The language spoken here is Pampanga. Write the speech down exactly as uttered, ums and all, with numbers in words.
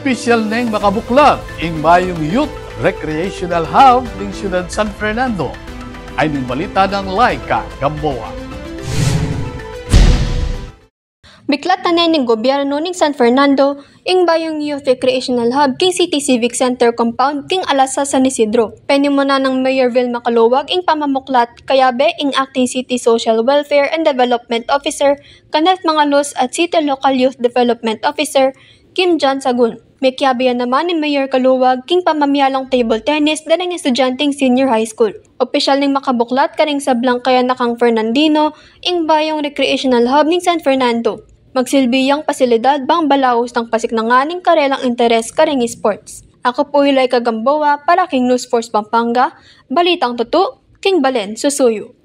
Opisyal neng makabuklat ing bayung Youth Recreational Hub ning Syudad San Fernando. Ay ning balita nang Laika Gamboa. Miklat na ne ning gobyerno ning San Fernando ing bayung Youth Recreational Hub king City Civic Center compound king Alas San Isidro. Penimunan nang Mayor Vilma Caluag ing pamamuklat, kayabe ing Acting City Social Welfare and Development Officer Kenneth Mangalus at City Local Youth Development Officer Kim John Sagun. Mekiabe ya naman ni Mayor Caluag king pamamialang table tennis da ring estudyanteng senior high school. Opisyal neng makabuklat karing sablang kayanakang Fernandino ing bayung recreational hub ning San Fernando. Magsilbi yang pasilidad bang balaus nang pasiknangan ing karelang interes karing sports. Aku pu i Laika Gamboa para king News Force Pampanga, balitang tutu, king balen susuyu.